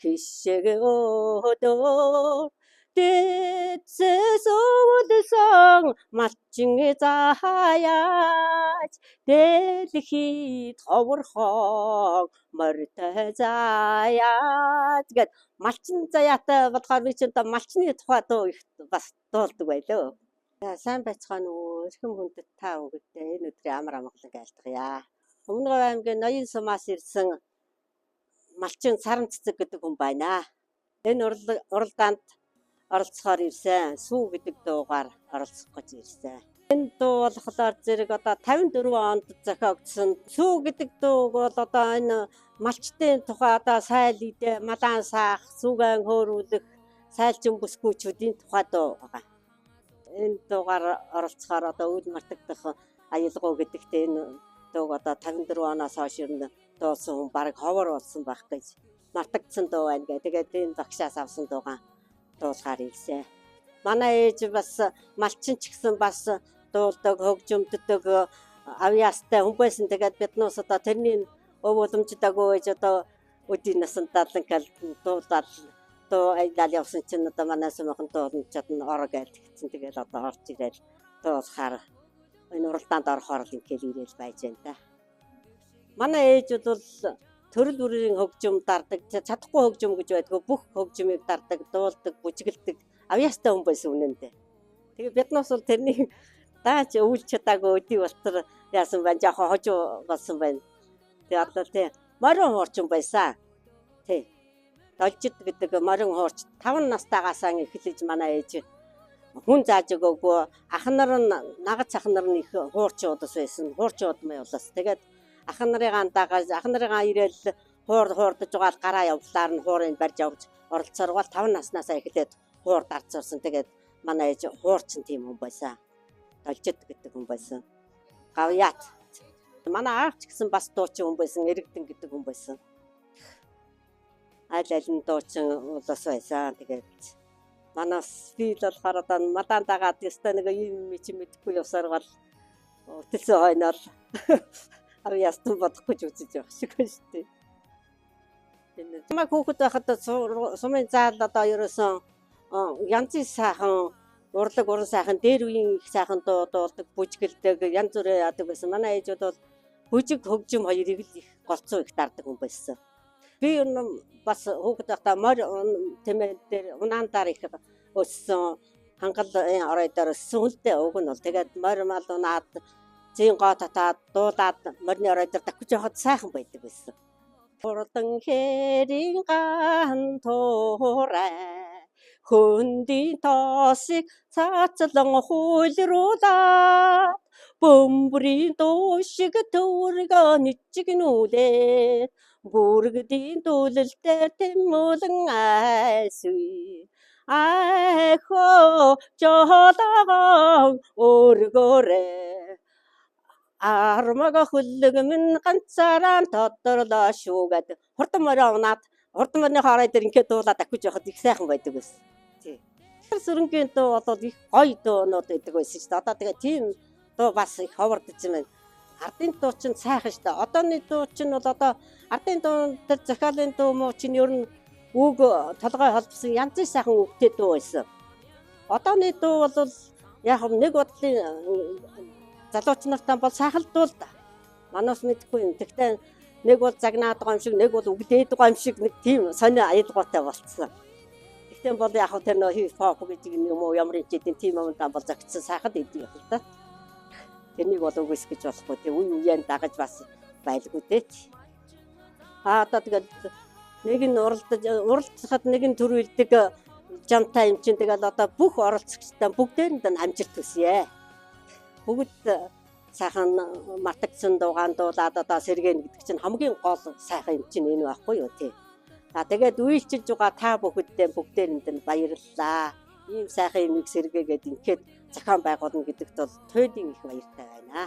Хишиг өдөр дэцээс өвлсөн малчин заяач дэлхийд ховорхон морьтой заяач гэд малчин заяатай болохоор би ч одоо малчны тухай дуу их бас дуулдаг байлоо. За сайн байцгаана уу? Эрхэм хүндэт та бүгдээ энэ өдрийн амар амгалан айлтгая. Өмнөговь аймгийн Ноён сумаас ирсэн малчин Саран цэцэг гэдэг хүн байна. Энэ уралдаанд оролцохоор ирсэн. Сүү гэдэг дуугаар оролцох гэж ирсэн. Энэ дуу болохоор зэрэг одоо 54 онд зохиогдсон. Сүү гэдэг дууг бол одоо энэ малчтын тухай одоо сайл идэ, малаан саах, сүгэн хөөрүүлэх, сайлчин бүсгүүчүүдийн тухай дуу байгаа. Энэ дуугаар оролцохоор одоо үл мартагдах аялгау гэдэгт энэ дууг одоо 54 оноос хойш ер нь дуулсан хүн бараг ховор болсон байх гэж мартагдсан дуу байна гэ. Тэгээд энэ багшаас авсан дуугаа дуулахаар ирсэн. Манай ээж бас малчин ч гэсэн бас дуулдаг, хөгжимддөг, авьяастай хүн байсан. Тэгээд биднээс одоо тэрний өв уламждаагүй ээж одоо өдийн насанд ланкал дуулаад дуу аялал явсан чинь одоо манай сумхан дуулна чадна ороо гэж тэгсэн. Тэгээд одоо орж ирээд дуулахаар энэ уралдаанд орохоор л ингээл ирээл байж байна да. Манай ээж бол төрөл бүрийн хөгжим дардаг, чадахгүй хөгжим гэж байдгүй, бүх хөгжмийг дардаг, дуулдаг, бүжгэлдэг авьяастай хүн байсан үнэндээ. Тэгээ биднээс бол тэрний даач өвлж чадаагүй өдий болтор яасан байна, жоохон хожуу болсон байна. Тэгээ одоо тий морин хуурчин байсан. Тий. Должид гэдэг морин хуурч 5 настайгаасаа эхэлж манай ээж хүн зааж өгөөгүй, ах нар нь нагац ах нар нь их хуурчин удас байсан. Хуурчин удмын улас. Тэгээд ах нарыгаа дагаж ах нарыгаа ирээл хуур хуурдаж байгаа л гараа явлаар нь хуурыг барьж авч оролцооргоо 5 наснаасаа эхлээд хуур дарцарсан. Тэгээд манай ээж хуурчин тийм хүн байсан. Должид гэдэг хүн байсан. Гавьяат. Манай аав ч гэсэн бас дуучин хүн байсан. Эрэгдэн гэдэг хүн байсан. Аль аль нь дуучин улас байсан. Тэгээд манаас би л болохоор одоо мадаан дагаад ёстой нэг юм чи мэдэхгүй явсаар гал хөтөлсөн хойноол авьяастан бодохгүй ч үзэж явах шиг байна шүү дээ. Намайг хүүхэд байхад сумын заал одоо ерөөсөн янзын сайхан урлаг уран сайхан дээр үеийн их сайхан дуу дуулдаг, бүжгэлдэг, янз бүрээ яадаг байсан. Манай ээжүүд бол бүжиг хөгжим хоёрыг л их голцоо их дардаг хүн байсан. Би ер нь бас хүүхэд байхдаа морь тэмээ дээр унаан дээр их өссөн, хангал орой дээр өссөн хүнтэй уг нь бол. Тэгээд морь мал унаад зин гоо татаад дуулаад морины орой дээр давхиж явахад сайхан байдаг байсан. Хурдан хэрийн ган туурай хөндийн тоосыг цаацлан хуйлруулад бөмбөрийн дуу шиг төвөргөө ничгнүүлээд бүрэгдийн дүүлэлтээр тэмүүлэн айсвэ айхоо жолоогон өргөөрэй армаг хөллөг минь ганцаараа тодорлоо шүү гэдэг хурдан морио унаад хурдан морины хоорой дээр ингээд дуулаад давхиж явахад их сайхан байдаг байсан. Тий. Сөрөнгийн дуу бол их гоё дуунууд байдаг байсан шүү дээ. Одоо тэгээ тийм дуу бас их ховордож байна. Ардын дуу чинь сайхан шүү дээ. Одооны дуу чинь бол одоо ардын дуун дээр зохиолын дуу муу чинь ер нь үг толгой холбосон янзын сайхан үгтэй дуу байсан. Одооны дуу бол яг нэг бодлын залууч нартай бол сайхан л дуу л да. Манаас мэдэхгүй юм. Тэгтээ нэг бол загнаад байгаа юм шиг, нэг бол үглээд байгаа юм шиг нэг тийм сонио аялгаутай болцсон. Тэгтээ бол яг тэр нөө хип хоп гэж юм уу ямар юм ч тийм юм даа бол зөгцсөн сайхан идэв юм л да. Тэрнийг бол үгүйсгэж болохгүй. Тэг үе үеэн дагаж бас байлгүй дээ. А одоо тэгэл нэг нь уралдаж уралдахад нэг нь төрүүлдэг жамтай юм чинь тэгэл одоо бүх оролцогчтой бүгдээрэнд нь амжилт хүсье. Бүгд сайхан мартагдсан дуугаан дуулаад одоо сэргэн гэдэг чинь хамгийн гол сайхан юм чинь энэ байхгүй юу тий. За тэгээд үйлчилж байгаа та бүхэддээ бүгдээрэнд нь баярлалаа. Ийм сайхан юмыг сэргээгээд ингээд зохион байгуулна гэдэгт бол туйлын их баяртай байна.